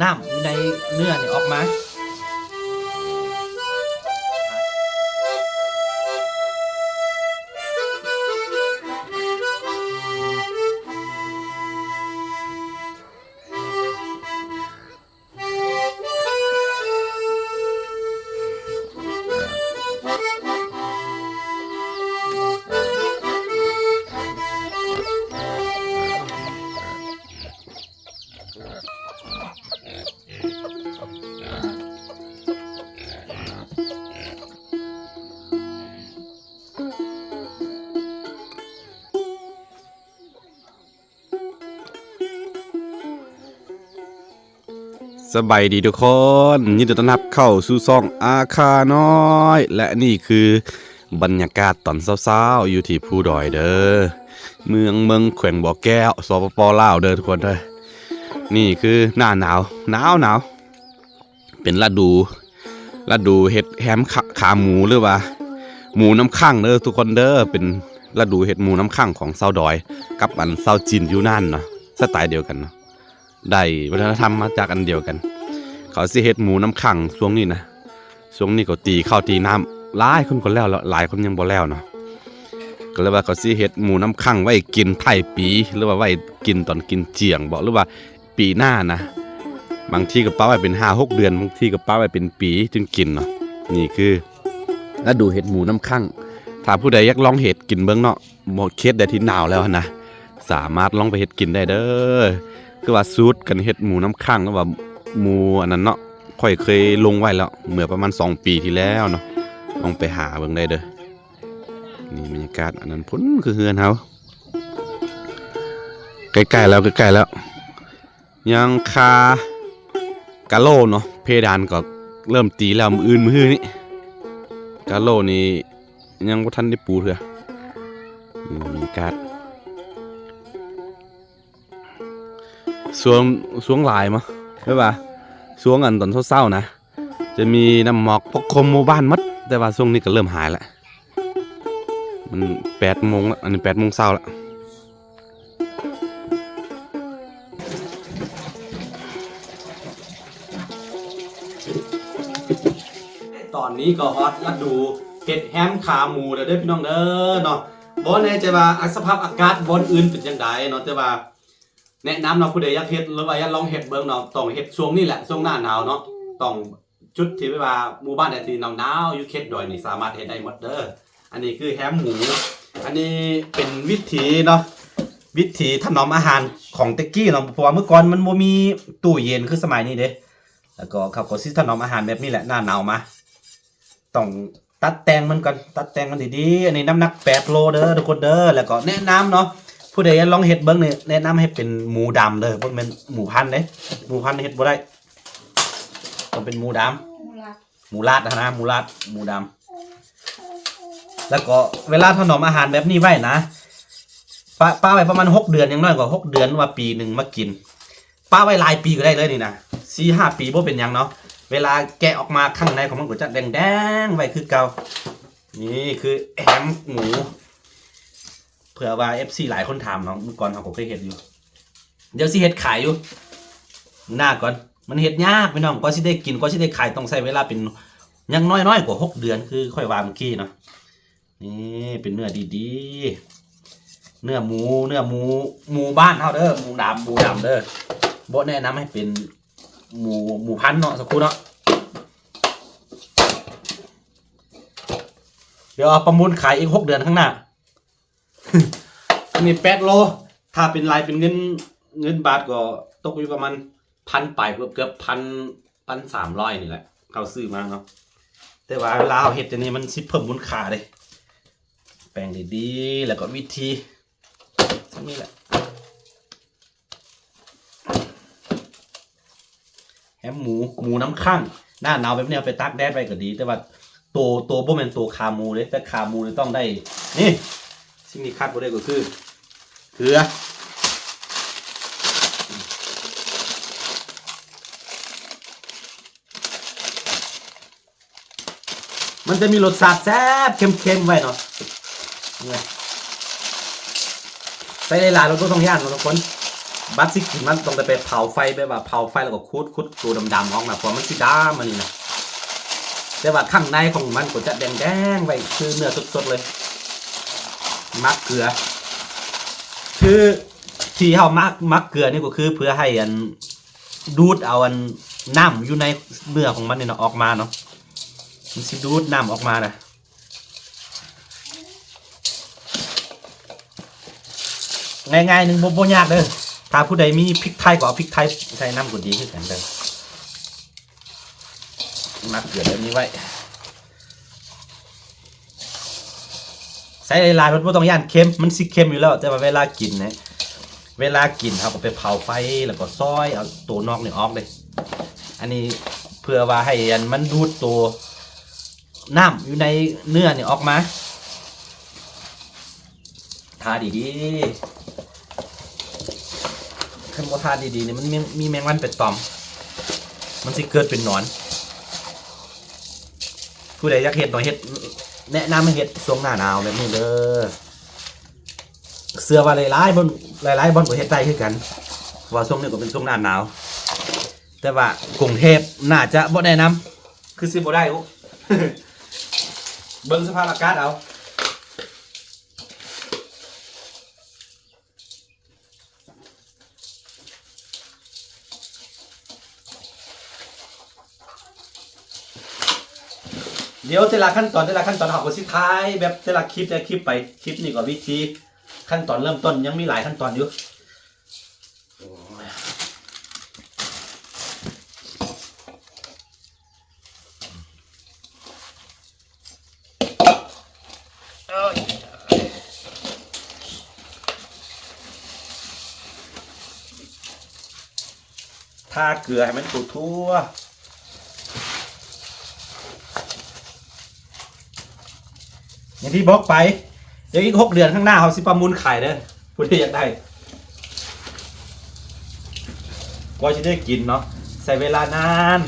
ນ້ຳຢູ່ໃນເນື້ອນີ້ອອກມາ. ສະບາຍດີທຸກຄົນ, ຍິນດີຕ້ອນຮັບເຂົ້າສູ່ຊ່ອງອາຄານ້ອຍ ແລະ ນີ້ຄືບັນຍາກາດຕອນເຊົ້າໆ ຢູ່ທີ່ພູດອຍເດີ ເມືອງເມືອງ ແຂວງບໍ່ແກ້ວ ສປປ ລາວເດີທຸກຄົນເດີ. ນີ້ຄືໜ້າໜາວ ໜາວໆ ເປັນລະດູ ລະດູເຮັດແຮມຂາ ຂາໝູ ຫຼືວ່າໝູນ້ຳຂັງເດີທຸກຄົນເດີ. ເປັນລະດູເຮັດໝູນ້ຳຂັງຂອງຊາວດອຍກັບອັນຊາວຈີນຢູ່ນັ້ນເນາະ, ສະໄຕດຽວກັນເນາະ, ໄດ້ວັດທະນະທຳມາຈາກອັນດຽວກັນ. ເຂົາຊິເຮັດໝູນ້ຳຂັງຊ່ວງນີ້ນະ, ຊ່ວງນີ້ກໍຕີເຂົ້າຕີນ້ຳ ຫຼາຍຄົນກໍແລ້ວ ຫຼາຍຄົນຍັງບໍ່ແລ້ວເນາະ. ກໍເລີຍວ່າເຂົາຊິເຮັດໝູນ້ຳຂັງໄວ້ກິນທ້າຍປີ ຫຼືວ່າໄວ້ກິນຕອນກິນຈຽງບໍ ຫຼືວ່າ ປີໜ້ານະ, ບາງທີກໍປະໄວ້ເປັນຫ້າຫົກເດືອນ, ບາງທີກໍປະໄວ້ເປັນປີຈຶ່ງກິນເນາະ. ນີ້ຄືລະດູເຮັດໝູນ້ຳຂັງ. ຖ້າຜູ້ໃດຢາກລອງເຮັດກິນເບິ່ງເນາະ, ເຂດໃດທີ່ໜາວແລ້ວຫັ້ນນະ, ສາມາດລອງໄປເຮັດກິນໄດ້ເດີ. ຄືວ່າສູດການເຮັດໝູນ້ຳຂັງ ຫຼືວ່າໝູອັນນັ້ນເນາະ, ຂ້ອຍເຄີຍລົງໄວ້ແລ້ວ ເມື່ອປະມານສອງປີທີ່ແລ້ວເນາະ, ລອງໄປຫາເບິ່ງໄດ້ເດີ. ນີ້ບັນຍາກາດອັນນັ້ນພຸ້ນ ຄືເຮືອນເຮົາ ໃກ້ໆແລ້ວ ໃກ້ໆແລ້ວ. ຍັງຄາກະໂຫຼເນາະ, ເພດານກໍເລີ່ມຕີແລ້ວ ມື້ອື່ນມື້ຮືນີ້. ກະໂຫຼນີ້ຍັງບໍ່ທັນໄດ້ປູເທື່ອ. ນີ້ບັນຍາກາດ ຊ່ວງ ຊ່ວງຫຼາຍມະ ແບບວ່າຊ່ວງອັນຕອນເຊົ້າໆນະ ຈະມີນ້ຳໝອກປົກຄຸມໝູ່ບ້ານໝົດ, ແຕ່ວ່າຊ່ວງນີ້ກໍເລີ່ມຫາຍແລ້ວ. ມັນແປດໂມງແລ້ວ, ອັນນີ້ແປດໂມງເຊົ້າແລ້ວ. ຕອນນີ້ກໍຮອດລະດູເຮັດແຮມຂາໝູແລ້ວເດີພີ່ນ້ອງເດີເນາະ. ບໍ່ແນ່ໃຈວ່າ ອາ ສະພາບອາກາດບ່ອນອື່ນເປັນຈັ່ງໃດເນາະ, ແຕ່ວ່າ ແນະນຳເນາະ, ຜູ້ໃດຢາກເຮັດ ຫຼືວ່າຢາກລອງເຮັດເບິ່ງເນາະ, ຕ້ອງເຮັດຊ່ວງນີ້ແຫຼະ, ຊ່ວງໜ້າໜາວເນາະ. ຕ້ອງຈຸດທີ່ແບບວ່າໝູ່ບ້ານໃດທີ່ໜາວໆ ຢູ່ເຂດດອຍນີ້ສາມາດເຮັດໄດ້ໝົດເດີ. ອັນນີ້ຄືແຮມໝູ, ອັນນີ້ເປັນວິຖີເນາະ, ວິຖີຖະໜອມອາຫານຂອງແຕ່ກີ້ເນາະ, ເພາະວ່າເມື່ອກ່ອນມັນບໍ່ມີຕູ້ເຢັນຄືສະໄໝນີ້ເດ້. ແລ້ວກໍເຂົາກໍຊິຖະໜອມອາຫານແບບນີ້ແຫຼະ, ໜ້າໜາວມາ ຕ້ອງຕັດແຕ່ງມັນກ່ອນ, ຕັດແຕ່ງມັນດີໆ. ອັນນີ້ນ້ຳໜັກແປດໂລເດີທຸກຄົນເດີ. ແລ້ວກໍແນະນຳເນາະ, ຜູ້ໃດຢາກລອງເຮັດເບິ່ງນີ້ ແນະນຳໃຫ້ເປັນໝູດຳເດີ, ບໍ່ແມ່ນໝູພັນເດ້, ໝູພັນເຮັດບໍ່ໄດ້, ຕ້ອງເປັນໝູດຳ, ໝູລາດ ໝູລາດຫັ້ນນະ, ໝູລາດ ໝູດຳ. ແລ້ວກໍເວລາຖະໜອມອາຫານແບບນີ້ໄວ້ນະ, ປະ ປະໄວ້ປະມານຫົກເດືອນ, ຢ່າງໜ້ອຍກໍຫົກເດືອນ ຫຼືວ່າປີໜຶ່ງມາກິນ. ປະໄວ້ຫຼາຍປີກໍໄດ້ເລີຍນີ້ນະ, ສີ່ຫ້າປີບໍ່ເປັນຫຍັງເນາະ. ເວລາແກະອອກມາ ຂ້າງໃນຂອງມັນກໍຈະແດງໆໄວ້ຄືເກົ່າ. ນີ້ຄືແຮມໝູ, ເພື່ອວ່າເອັຟຊີຫຼາຍຄົນຖາມເນາະ, ເມື່ອກ່ອນເຮົາກໍເຄີຍເຮັດຢູ່, ດຽວຊິເຮັດຂາຍຢູ່ໜ້າກ່ອນ. ມັນເຮັດຍາກພີ່ນ້ອງ, ກວ່າຊິໄດ້ກິນ ກວ່າຊິໄດ້ຂາຍ ຕ້ອງໃຊ້ເວລາເປັນຢ່າງໜ້ອຍໆກວ່າຫົກເດືອນ ຄືຂ້ອຍວ່າເມື່ອກີ້ເນາະ. ນີ້ເປັນເນື້ອດີໆ ເນື້ອໝູ ເນື້ອໝູ ໝູບ້ານເຮົາເດີ, ໝູດຳ ໝູດຳເດີ. ບໍ່ແນະນຳໃຫ້ເປັນໝູ ໝູພັນເນາະ ສັກຄູເນາະ. ດຽວເອົາປະມູນຂາຍອີກຫົກເດືອນຂ້າງໜ້າ. ອັນນີ້ແປດໂລ, ຖ້າເປັນລາຍເປັນເງິນ ເງິນບາດກໍຕົກຢູ່ປະມານພັນປາຍ ເກືອບ ເກືອບພັນ ພັນສາມຮ້ອຍນີ້ແຫຼະ ເຮົາຊື້ມາເນາະ. ແຕ່ວ່າເວລາເຮົາເຮັດຈັ່ງນີ້ມັນຊິເພີ່ມມູນຄ່າເດ້. ແປງດີໆ ແລ້ວກໍວິທີ ສ່ຳນີ້ແຫຼະ. ແຮມໝູ ໝູນ້ຳຂັງ ໜ້າໜາວແບບນີ້ເອົາໄປຕາກແດດໄວ້ກໍດີ, ແຕ່ວ່າໂຕ ໂຕບໍ່ແມ່ນໂຕຂາໝູເດ້, ແຕ່ຂາໝູນີ້ຕ້ອງໄດ້ ນີ້ ສິ່ງທີ່ຂາດບໍ່ໄດ້ກໍຄືເກືອ. ມັນຈະມີລົດຊາດແຊບເຄັມໆໄວ້ເນາະ. ໃສ່ຫຼາຍໆ ລະບໍ່ຕ້ອງຢ້ານເນາະທຸກຄົນ. ບັດຊິກິນມັນຕ້ອງໄດ້ໄປເຜົາໄຟ ແບບວ່າເຜົາໄຟແລ້ວກໍຂູດ ຂູດໂຕດຳໆອອກນະ ເພາະວ່າມັນຊິດຳ ອັນນີ້ນະ. ແຕ່ວ່າຂ້າງໃນຂອງມັນກໍຈະແດງໆໄວ້ ຄືເນື້ອສົດໆເລີຍ. ໝັກເກືອ ຄືທີ່ເຮົາໝັກ ໝັກເກືອນີ້ກໍຄືເພື່ອໃຫ້ອັນ ດູດເອົາອັນ ນ້ຳຢູ່ໃນເນື້ອຂອງມັນນີ້ນະ ອອກມາເນາະ ມັນຊິດູດນ້ຳອອກມານະ. ງ່າຍໆໜຶ່ງ ບໍ່ ບໍ່ຍາກເດີ້. ຖ້າຜູ້ໃດມີພິກໄທກໍເອົາພິກໄທໃສ່ນຳກໍດີຄືກັນເດີ້. ໝັກເກືອແບບນີ້ໄວ້ ໃສ່ຫຼາຍໆ ມັນບໍ່ຕ້ອງຢ້ານເຄັມ ມັນຊິເຄັມຢູ່ແລ້ວ ແຕ່ວ່າເວລາກິນນີ້ ເວລາກິນເຮົາກໍໄປເຜົາໄຟ ແລ້ວກໍຊອຍເອົາໂຕນອກນີ້ອອກເດ້. ອັນນີ້ເພື່ອວ່າໃຫ້ອັນ ມັນດູດໂຕນ້ຳຢູ່ໃນເນື້ອນີ້ອອກມາ. ທາດີໆ ຄັນບໍ່ທາດີໆນີ້ ມັນມີ ມີແມງວັນໄປຕອມ ມັນຊິເກີດເປັນໜອນ. ຜູ້ໃດຢາກເຮັດເນາະ ເຮັດ ແນະນຳໃຫ້ເຮັດຊ່ວງໜ້າໜາວແບບນີ້ເດີ້. ເຊື່ອວ່າຫຼາຍໆບ່ອນ ຫຼາຍໆບ່ອນກໍເຮັດໄດ້ຄືກັນ ເພາະວ່າຊ່ວງນີ້ກໍເປັນຊ່ວງໜ້າໜາວ. ແຕ່ວ່າກຸງເທບໜ້າຈະບໍ່ແນະນຳ ຄືຊິບໍ່ໄດ້ ໂອ້ ເບິ່ງສະພາບອາກາດເອົາ. ດຽວແຕ່ລະຂັ້ນຕອນ ແຕ່ລະຂັ້ນຕອນເຮົາກໍຊິຖ່າຍແບບແຕ່ລະຄລິບ ແຕ່ລະຄລິບໄປ. ຄລິບນີ້ກໍວິທີຂັ້ນຕອນເລີ່ມຕົ້ນ ຍັງມີຫຼາຍຂັ້ນຕອນຢູ່. ທາເກືອໃຫ້ມັນທົ່ວໆ ຢ່າງທີ່ບອກໄປ ດຽວອີກຫົກເດືອນຂ້າງໜ້າເຮົາຊິປະມູນຂາຍເດີ້ ຜູ້ໃດຢາກໄດ້ ກວ່າຊິໄດ້ກິນເນາະ ໃຊ້ເວລານານ.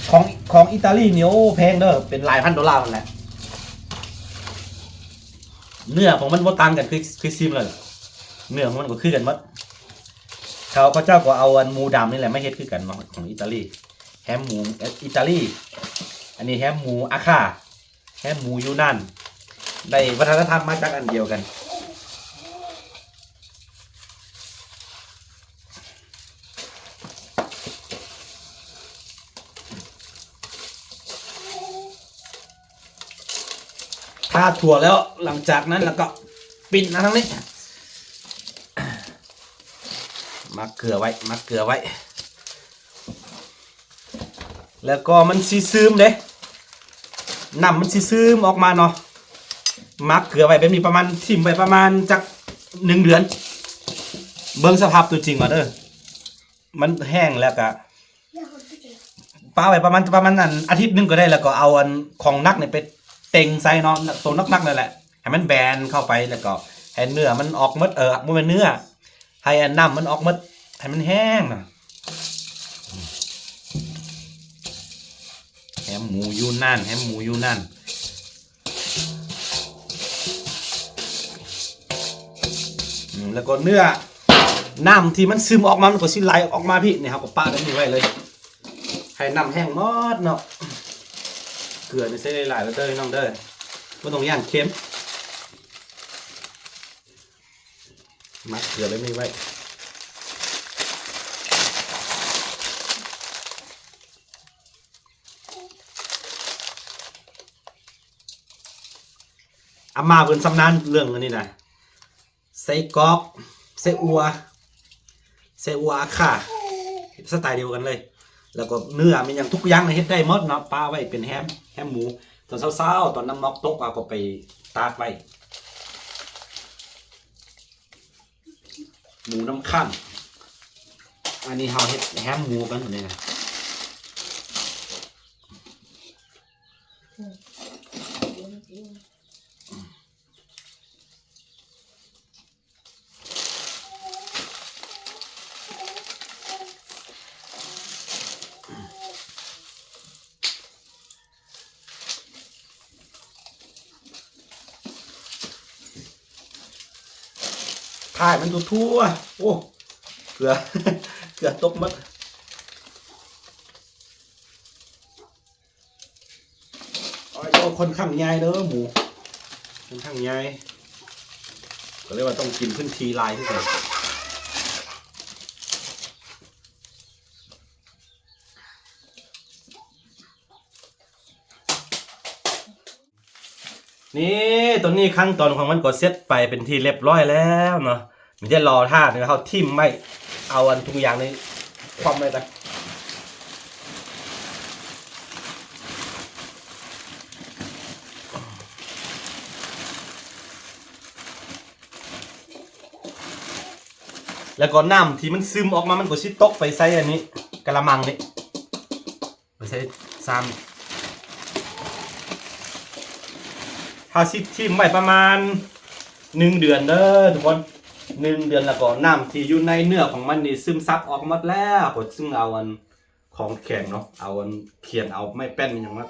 ຂອງ ຂອງອີຕາລີນີ້ ໂອ້ ແພງເດີ້ ເປັນຫຼາຍພັນໂດລາພຸ້ນແຫຼະ. ເນື້ອຂອງມັນບໍ່ຕ່າງກັນ ຄື ຄືຊີມແລ້ວ ເນື້ອຂອງມັນກໍຄືກັນໝົດ. ເຂົາ ເຂົາເຈົ້າກໍເອົາອັນໝູດຳນີ້ແຫຼະມາເຮັດຄືກັນເນາະ ຂອງອີຕາລີ ແຮມໝູ ເອີ ອີຕາລີ. ອັນນີ້ແຮມໝູອາຄາ ແຮມໝູຢູນານ ໄດ້ວັດທະນະທຳມາຈາກອັນດຽວກັນ. ທາທົ່ວແລ້ວ ຫຼັງຈາກນັ້ນແລ້ວກໍປິ່ນມາທາງນີ້ ໝັກເກືອໄວ້ ໝັກເກືອໄວ້. ແລ້ວກໍມັນຊິຊຶມເດ້ ນ້ຳມັນຊິຊຶມອອກມາເນາະ. ໝັກເກືອໄວ້ແບບນີ້ປະມານ ຖິ້ມໄວ້ປະມານຈັກໜຶ່ງເດືອນ ເບິ່ງສະພາບຕົວຈິງກ່ອນເດີ້. ມັນແຫ້ງແລ້ວກະປະໄວ້ປະມານ ປະມານອັນອາທິດໜຶ່ງກໍໄດ້ ແລ້ວກໍເອົາອັນຂອງໜັກນີ້ໄປເຕັງໃສ່ເນາະ ໂຕໜັກໆນັ້ນແຫຼະ ໃຫ້ມັນແບນເຂົ້າໄປ ແລ້ວກໍໃຫ້ເນື້ອມັນອອກໝົດ ເອີ ບໍ່ແມ່ນເນື້ອ ໃຫ້ອັນນ້ຳມັນອອກໝົດ ໃຫ້ມັນແຫ້ງນະ. ແຮມໝູຢູນານ ແຮມໝູຢູນານ ອືມ ແລ້ວກໍເນື້ອ ນ້ຳທີ່ມັນຊຶມອອກມາ ມັນກໍຊິໄຫຼອອກມາພີ້. ນີ້ເຮົາກໍປະແບບນີ້ໄວ້ເລີຍ ໃຫ້ນ້ຳແຫ້ງໝົດເນາະ. ເກືອນີ້ໃສ່ຫຼາຍໆເດີ້ພີ່ນ້ອງເດີ້ ບໍ່ຕ້ອງຢ້ານເຄັມ. ໝັກເກືອໄວ້ນີ້ໄວ້ ອາມ່າເພິ່ນຊຳນານເລື່ອງອັນນີ້ນະ ໃສ່ກອກ ໃສ່ອົ່ວ ໃສ່ອົ່ວອາຄາ ສະໄຕດຽວກັນເລີຍ. ແລ້ວກໍເນື້ອແມ່ນຫຍັງທຸກຢ່າງນະ ເຮັດໄດ້ໝົດເນາະ ປະໄວ້ເປັນແຮມ ແຮມໝູ. ຕອນເຊົ້າໆ ຕອນນ້ຳໝອກຕົກ ເຮົາກໍໄປຕາກໄວ້. ໝູນ້ຳຂ້າງ ອັນນີ້ເຮົາເຮັດແຮມໝູກັນມື້ນີ້ນະ. ຖ່າຍມັນທົ່ວໆ ໂອ້ ເກືອ ເກືອຕົກໝົດ. ໂອ້ຍ ຂ້ອນຂ້າງໃຫຍ່ເດີ ໝູ ຂ້ອນຂ້າງໃຫຍ່ ກໍເລີຍວ່າຕ້ອງກິນພື້ນທີ່ຫຼາຍຄືກັນ. ນີ້ ຕອນນີ້ຂັ້ນຕອນຂອງມັນກໍເສັດໄປເປັນທີ່ລຽບຮ້ອຍແລ້ວເນາະ ມີແຕ່ລໍຖ້າເຮົາຖິ້ມໄວ້. ເອົາອັນທຸງຢາງນີ້ຄວ່ຳໄວ້ກ່ອນ ແລ້ວກໍນ້ຳທີ່ມັນຊຶມອອກມາ ມັນກໍຊິຕົກໄປໃສ່ອັນນີ້ ກະລະມັງນີ້ ໄປໃສ່ຊາມ. ເຮົາຊິຖິ້ມໄວ້ປະມານໜຶ່ງເດືອນເດີທຸກຄົນ ໜຶ່ງເດືອນ ແລ້ວກໍນ້ຳທີ່ຢູ່ໃນເນື້ອຂອງມັນນີ້ຊຶມຊັບອອກໝົດແລ້ວ ກໍຈຶ່ງເອົາອັນຂອງແຂງເນາະ ເອົາອັນຂຽນ ເອົາໄມ້ແປ້ນຫຍັງມາ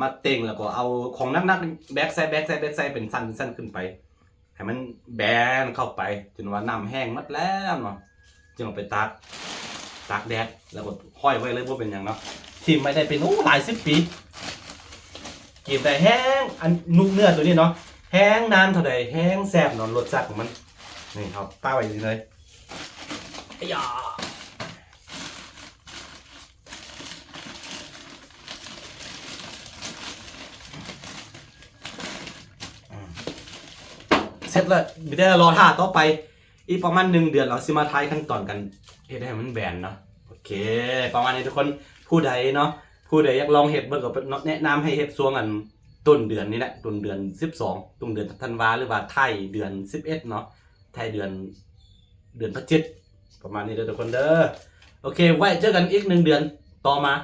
ມາເຕັງ ແລ້ວກໍເອົາຂອງໜັກໆແບກໃສ່ ແບກໃສ່ ແບກໃສ່ເປັນຊັ້ນ ເປັນຊັ້ນຂຶ້ນໄປ ໃຫ້ມັນແບນເຂົ້າໄປ ຈົນວ່ານ້ຳແຫ້ງໝົດແລ້ວເນາະ ຈຶ່ງເອົາໄປຕາກ ຕາກແດດ ແລ້ວກໍຫ້ອຍໄວ້ເລີຍ ບໍ່ເປັນຫຍັງເນາະ. ຖິ້ມໄວ້ໄດ້ເປັນ ໂອ້ ຫຼາຍສິບປີ ກິນໄດ້ແຮງ ອັນນຸກເນື້ອໂຕນີ້ເນາະ ແຮງນານເທົ່າໃດແຮງແຊບເນາະ ລົດຊາດຂອງມັນ. ນີ້ ເຮົາປະໄວ້ນີ້ເລີຍ ອາຢາ. ເສັດແລ້ວ ມີແຕ່ລໍຖ້າຕໍ່ໄປ ອີກປະມານໜຶ່ງເດືອນ ເຮົາຊິມາຖ່າຍຂັ້ນຕອນການເຮັດໃຫ້ມັນແບນເນາະ. ໂອເຄ ປະມານນີ້ທຸກຄົນ ຜູ້ໃດເນາະ ຜູ້ໃດຢາກລອງເຮັດເບິ່ງ ກໍແນະນຳໃຫ້ເຮັດຊ່ວງອັນຕົ້ນເດືອນນີ້ແຫຼະ ຕົ້ນເດືອນສິບສອງ ຕົ້ນເດືອນທັນວາ ຫຼືວ່າທ້າຍເດືອນສິບເອັດເນາະ ທ້າຍເດືອນ ເດືອນພະຈິກ ປະມານນີ້ເດີທຸກຄົນເດີ. ໂອເຄ ໄວ້ເຈີກັນອີກໜຶ່ງເດືອນຕໍ່ມາ.